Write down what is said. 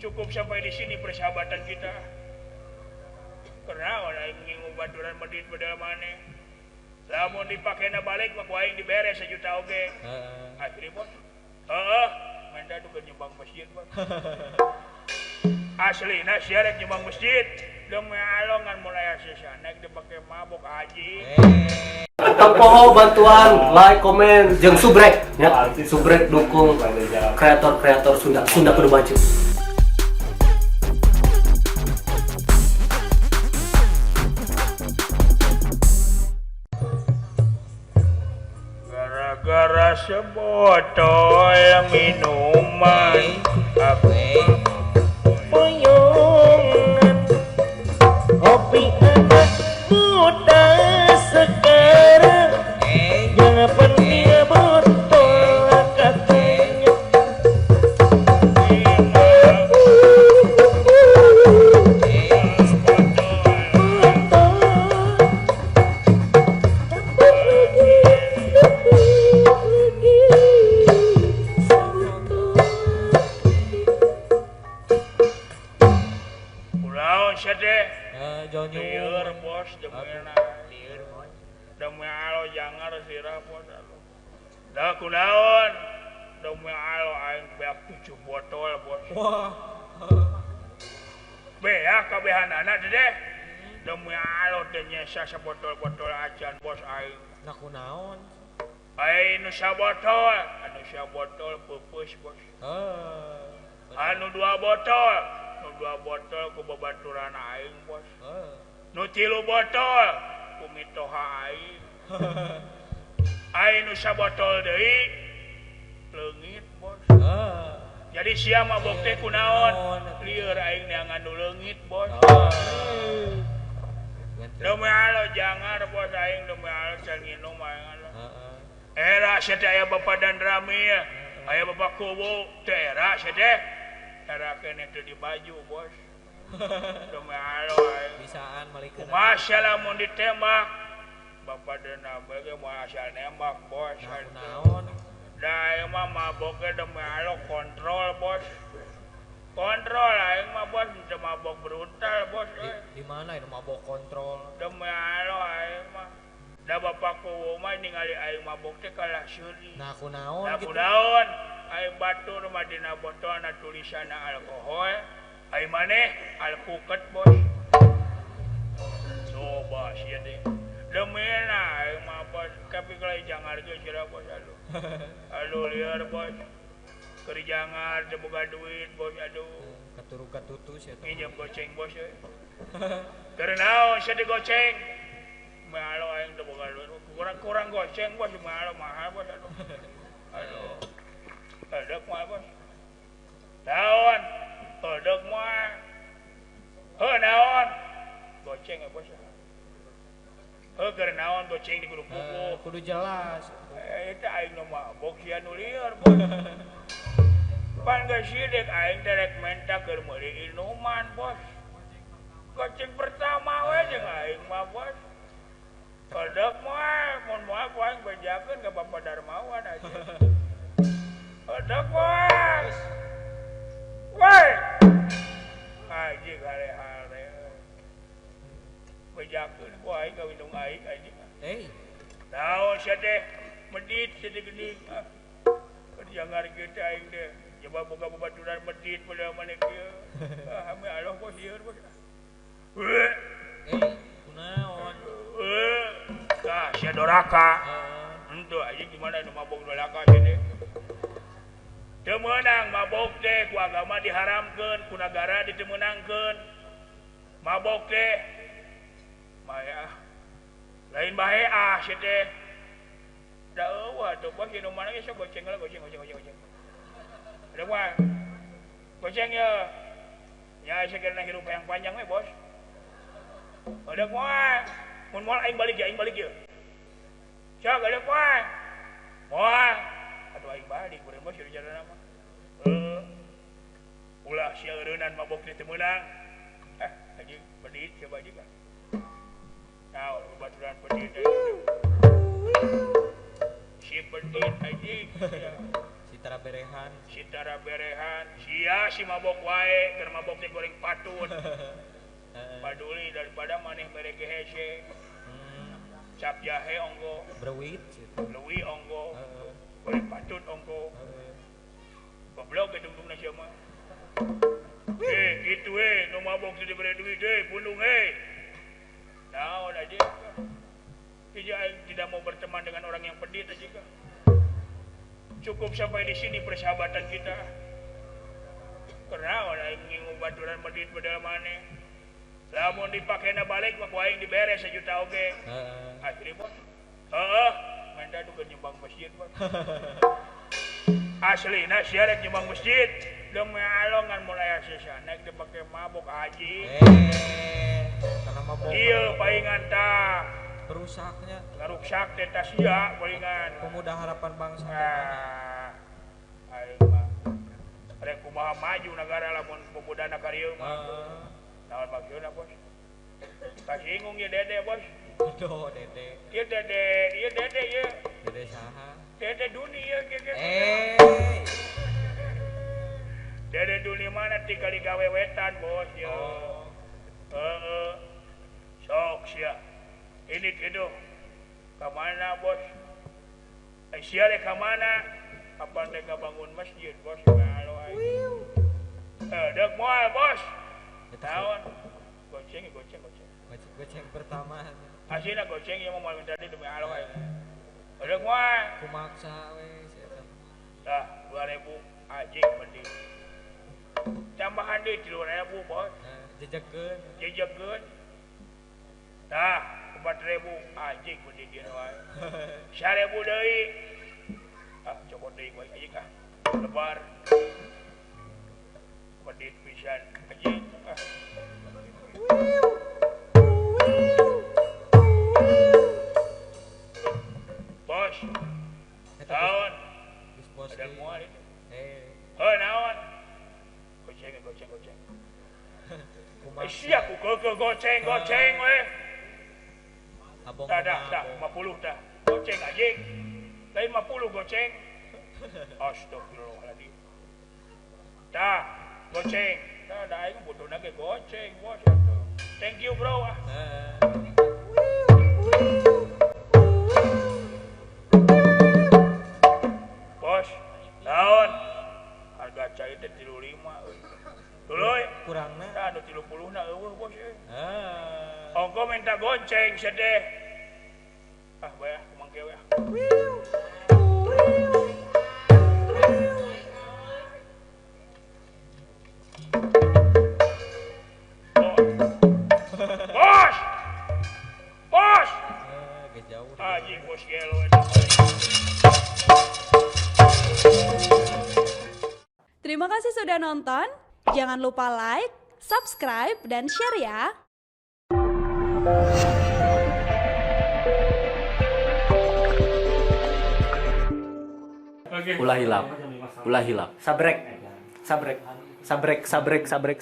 Cukup sampai di sini persahabatan kita. Karena aing ngingu baturan medit padahal maneh. Lamun dipakena balik mah ku aing dibere 1 juta oge. Heeh. Asli bos. Heeh, menda duka nyumbang masjid bos. Aslina sia rek nyumbang masjid. Demi alongan mulai asisa naik dipake mabok haji. Tempoho bantuan, like, komen, jeung subrek ya. Subrek dukung kreator-kreator Sunda, Sunda kudu maju. Gara-gara sebotol minuman aku Puyungan kopi anak muda sekarang jangan penting botol katanya. Pulau sedeh Lieur lieur bos demi lieur bos. Demi alo jangar sirah bos da kunaon demi alo aing beak 7 botol bos. Wah. Beak kabehanana deh. Demi alo teh nyesa sabotol-botol acan bos aing. Nah kunaon? Aing nu sabotol, anu sabotol peupeus bos. Heeh. Anu 2 botol, nu 2 botol ku babaturan aing bos. Heeh. Nu 3 botol ku mitoha aing. Aing nu sabotol deui leungit bos. Heeh. Jadi sia mabok teh kunaon? Lieur aing neangan nu leungit bos. Demi alo jangar bos aing demi alo can nginum aing alo. Heeh. Era sia teh aya Bapak Danramil, aya Bapak Kuwu, teh era sia teh. Era keneh teu di baju bos. Demi alo aing. Bisaan malikeun. Kumaha lamun ditembak? Bapak Danramil ge moal asal nembak bos. Nah kunaon? Da aing mah mabok ge demi alo kontrol bos. Kontrol aing mah bos, teu mabok brutal bos. Di mana itu mabok kontrol? Demi alo aing mah. Da Bapak Kuwu mah ningali aing mabok teh kalah seuri. Nah kunaon Nah gitu? kunaon? Aing batur mah dina botolna tulisanna alkohol. Aing maneh alpuket bos. Coba sia teh. Demi na aing mah bos, tapi kalau jangar ge sirah bos aduh. Aduh lieur bos. Keur jangar teu boga duit bos aduh. Katuru katutu sia teh. Nginjem goceng bos euy. Keur naon sia teh goceng? Malo aing teu boga duit. Kurang-kurang goceng bos, malo mahal bos aduh. Aduh. Edek mah bos. Naon? Edek mah. Heuh naon? Goceng ya bos. Heuh keur naon goceng di kudu puguh. Kudu jelas. Eta aing nu mabok sia nu lieur bos. Pan geus sidik aing teh rek menta keur meuli inuman bos. Goceng pertama we jeung aing mah bos. Edek mah mun moal ku aing bejakeun ka Bapak Darmawan aja. Edek mah. Woi. Haji hare-hare. Bejakeun ku aing ka indung aing aja. Eh. Naon sia teh? Medit sia teh geuning. Ah. Keur jangar kieu teh aing teh. Coba boga babaturan medit padahal maneh kieu. Ah, ame aloh bos lieur bos. Heuh. Eh, kunaon? Tah sia doraka. Heeh. Henteu aja gimana nu mabok doraka sia teh. Teu meunang mabok teh ku agama diharamkeun, ku nagara ditemeunangkeun. Mabok teh bae ah. Lain bae ah sia teh. Da eueuh atuh bos ieu mana ge sok goceng lah goceng goceng goceng goceng. Ada mah. Goceng ye. Ya sageuna hirup yang panjang we bos. Ada mah. Mun moal aing balik ya, aing balik ye. Sok ada mah. Moal. Atuh aing balik beureum bos ieu jalan mah. Heuh. Ulah sia eureunnan mabok teh teu meunang. Eh, anjing bedit coba aja kan. Naon baturan bedit. Si bedit anjing. Si Sitara berehan. Sitara berehan. Sia si mabok wae, keur mabok teh goreng patut. Paduli daripada maneh mere ge hese. Cap jahe onggo. Brewit. Leuwi onggo. Goreng patut onggo. Goblok ge dungdungna sia mah. Gitu nu mabok teh dibere duit pundung Naon aja. Tidak mau berteman dengan orang yang pedit aja. Cukup sampai di sini persahabatan kita. Karena orang ngingu baturan medit bedal maneh. Lamun dipakena balik mah ku aing dibere 1 juta oge. Asli bos. Heeh, menda dukeun nyumbang masjid bos. Aslina sia rek nyumbang masjid. Demi alongan mulai asesa naik dipake mabok haji. Karena mabok. Ieu paingan tah. Rusaknya ngaruksak teh tas sia palingan pemuda harapan bangsa. Aing mah rek kumaha maju negara lamun pemudana ka dieu mah. Naon maksudna bos? Kasinggung ye Dede bos. Aduh Dede. Ieu Dede, ieu Dede ieu. Dede saha? Dede Duni ieu ge. Dede Duni mana tikali gawe wetan bos ieu. Heeh. Sok sia. Ini gitu kemana bos? Sia rek kamana? Kapan rek bangun masjid bos? Halo aing. Dek moal bos. Naon? Goceng goceng goceng. Goceng pertama. Asina goceng ieu mah moal minta demi halo aing. Dek moal. Kumaksa we sia teh. Tah 2000 anjing mending. Tambahan deui 3000 bos. Jejegeun. Jejegeun. Tah 4000 anjing mending dieu wae. 1000 deui. Ah cokot deui wae anjing ah. Lebar. Pedit pisan anjing. Ah. Bos. Naon? Bos. Ada moal itu. Heuh naon? Goceng goceng goceng. Sia ku keukeuh goceng goceng we. Dah, dah, 50 dah. Goceng anjing. Lain 50 goceng. Astagfirullahaladzim. Dah, goceng. Dah, dah aing butuhna ge goceng, bos. Thank you, bro. Bos, naon? Harga cai teh 35 euy. Tuluy kurangna. Tah anu 30 na eueuh, bos euy. Ongko minta gonceng sedeh. Ah, bae mangke we. Bos. Bos. Geus jauh. Anjing bos gelo eta. Terima kasih sudah nonton. Jangan lupa like, subscribe, dan share ya. Ulah hilap. Ulah hilap. Sabrek. Sabrek. Sabrek, sabrek, sabrek, sabrek.